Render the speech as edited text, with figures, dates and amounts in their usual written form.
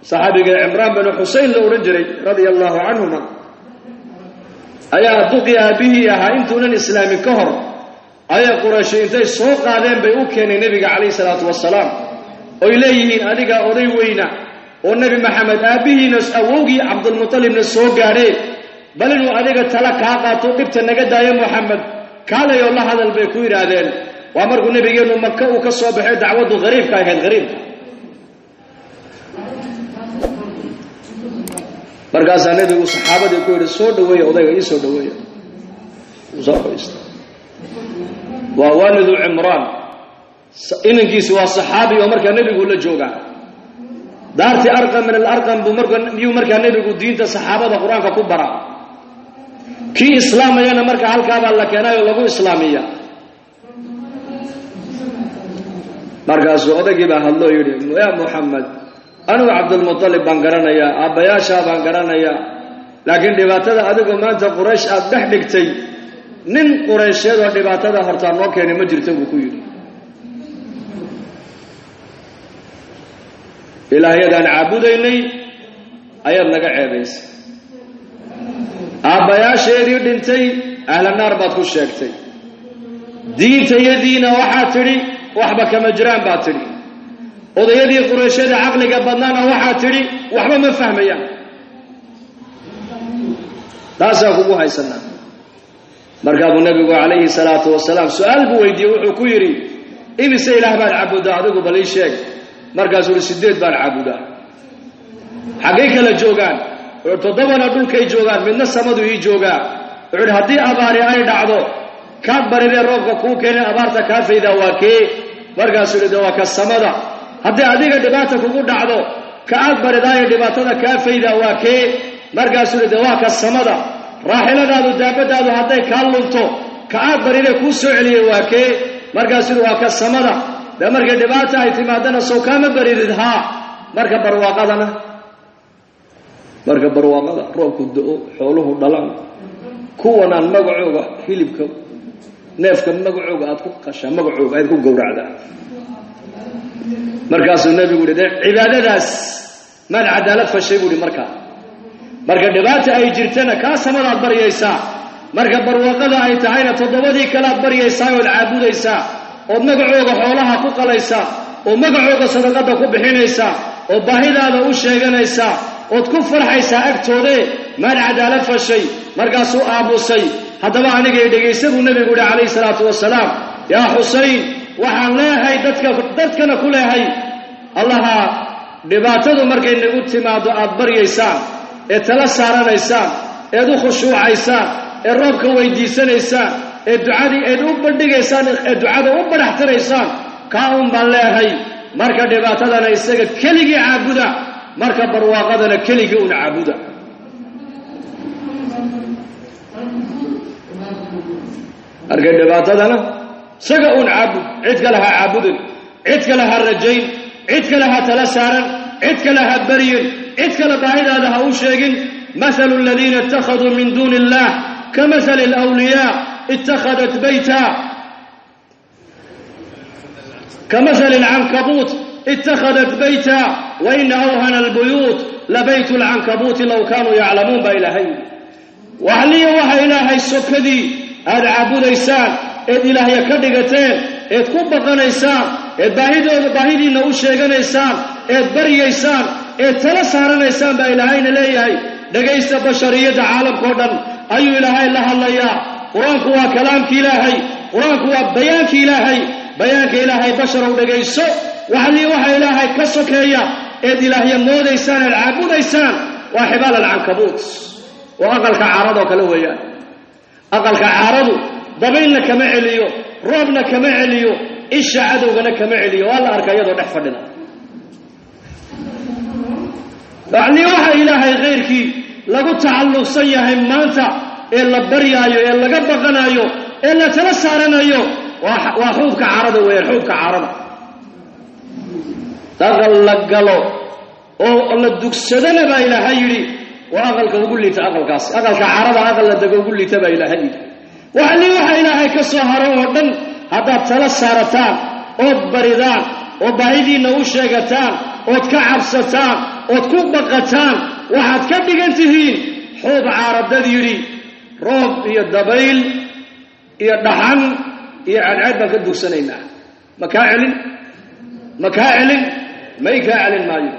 Saxaabiga Cimraan binu Xuseyn la odhan jiray radia allahu canhuma ayaa duqii aabbihii ahaa intuunan islaamin ka hor ayaa Qurayshi intay soo qaadeen bay u keenay nebiga calayhi salaatu wasalaam, oy leeyihiin adigaa oday weyna oo Nebi Maxamed aabbihiina awowgii Cabdulmutalibna soo gaadhee, bal inuu adiga tala kaa qaato dhibta naga daayo Moxamed, kaalayoo la hadal bay ku yidhaahdeen. Waa markuu nabigeennu Maka uu ka soo baxay, dacwaddu hariibka ahayd, hariibka. Markaasaa nebigu saxaabadii ku yidhi soo dhaweeya odayga, ii soo dhaweeya. Uu soo fadhiistay. Waa waalidu Cimraan, inankiisi waa saxaabi oo markaa nebigu la joogaa daartii Arqam min alarqam buu marka miyuu markaa nebigu diinta saxaabada qur-aanka ku baraa. Kii islaamayana marka halkaabaa la keenay oo lagu islaamiya. Markaasuu odaygii baa hadloo yidhi, yaa Muxamed, anigu Cabdulmutalib baan garanayaa, aabbayaashaa baan garanayaa, laakiin dhibaatada adigu maanta Quraysh aad dhex dhigtay, nin Quraysheed oo dhibaatada hortaa noo keenay ma jirto, buu ku yidhi. Ilaahyadaan caabudaynay ayaad naga ceebaysay, aabbayaasheedii dhintay ahla naar baad ku sheegtay, diintayadiina waxaad tidhi waxba kama jiraan baad tidhi, odayadii Qurayshada caqliga badnaana waxaad tidhi waxba ma fahmayaan, taasaan kugu haysanaa. Markaa buu nebigu calayhi salaatu wasalaam su-aal buu weydiiyey, wuxuu ku yidhi imise ilaah baad caabudaa adigu, bal ii sheeg. Markaasuu uhi 8 baan caabudaa. Xaggay kala joogaan? Wuxuu 7na dhulkay joogaan, midna samadu ii joogaa. Wuxuu ihi haddii abaari ay dhacdo, kaa baridee roobka kuu keenay abaarta kaa faydaa waa kee? Markaasuu ihi de waa ka samada. Haddii adiga dhibaata kugu dhacdo, ka aad baridaayo dhibaatada kaa faydaa waa kee? Markaasuu ihi de waa ka samada. Raaxiladaadu daabadaadu hadday kaa lunto, ka aad baridee kuu soo celiyey waa kee? Markaasuu ihi waa ka samada. Dee markay dhibaata ay timaadana sow kaama baridid? Haa. Marka barwaaqadana, marka barwaaqada roobku do-o, xooluhu dhalaan, kuwanaan magacooga hilibka neefka magacooga aad ku qashaa, magacooga aad ku gowracdaa. Markaasuu nebigu uhi dee cibaadadaas maad cadaalad fashay, buu ihi. Markaa marka dhibaata ay jirtana kaa samadaad baryaysaa, marka barwaaqada ay tahayna 7dii kalead baryaysaa ood caabudaysaa, ood magacooga xoolaha ku qalaysaa, oo magacooga sadaqada ku bixinaysaa, oo baahidaada u sheeganaysaa, ood ku farxaysaa agtoodee, maad cadaalad fashay? Markaasuu aamusay. Haddaba anigay dhegaysa, buu nebigu yihi calayhi salaatu wasalaam, yaa Xusayn, waxaan leehay dadka, dadkana ku leehay, allaha dhibaatadu markay nagu timaado aad baryaysaan ee tala saaranaysaan eed u khushuucaysaan ee roobka weydiisanaysaan ee ducadii eed u bandhigaysaan ee ducada u badhaxtiraysaan, kaa un baan leehay. Marka dhibaatadana isaga keligii caabuda, marka barwaaqadana keligii un caabuda. Markay dhibaatadana isaga un caabud, cid kale ha caabudin, cid kale ha rajayn, cid kale ha tala saaran, cid kale ha baryin, cid kale baahidaada ha u sheegin. Mathalu aladiina ittakhaduu min duuni illah kamathali alawliyaa ittakhadat bayta kamathali alcankabuut ittakhadat bayta wa ina awhana albuyuut labaytu alcankabuuti low kaanuu yaclamuun, baa ilaahay yidhi. Waxliya waxa ilaahay sokadii aad caabudaysaan eed ilaahya ka dhigateen eed ku baqanaysaan eed baahidooda baahidiinna u sheeganaysaan eed baryaysaan eed tala saaranaysaan, baa ilaahayna leeyahay. Dhegaysta, bashariyadda caalamkao dhan ayuu ilaahay la hadlayaa. Qur-aanku waa kalaamki ilaahay, qur-aanku waa bayaanki ilaahay, bayaanka ilaahay. Basharow dhegayso, waxlii waxa ilaahay ka sokeeya eed ilaahya moodaysaan eed caabudaysaan waa xibaal alcankabuut, oo aqalka caaradoo kale weeyaan. Aqalka caaradu dabaylna kama celiyo, roobna kama celiyo, isha cadowgana kama celiyo, waa la arkaa iyadoo dhex fadhida. Yacnii waxa ilaahay khayrkii lagu tacalluqsan yahay maanta ee la baryaayo ee laga baqanayo ee la tala saaranayo waa xuubka caarada weeyaan. Xuubka caarada aqal la galo oo la dugsadana, baa ilaahay yidhi, waa aqalka ugu liita aqalkaasi, aqalka caarada aqal la dego ugu liita, baa ilaahay yidhi. Waxli waxa ilaahay ka soo haro oo dhan haddaad tala saarataan ood baridaan oo baahidiinna u sheegataan ood ka cabsataan Ood ku baqataan, waxaad ka dhigan tihiin xuub caaradad yidhi roob iyo dabayl iyo dhaxan iyo cadceed baan ka dugsanaynaa. Ma kaa celin? Ma kaa celin? May kaa celin maayo.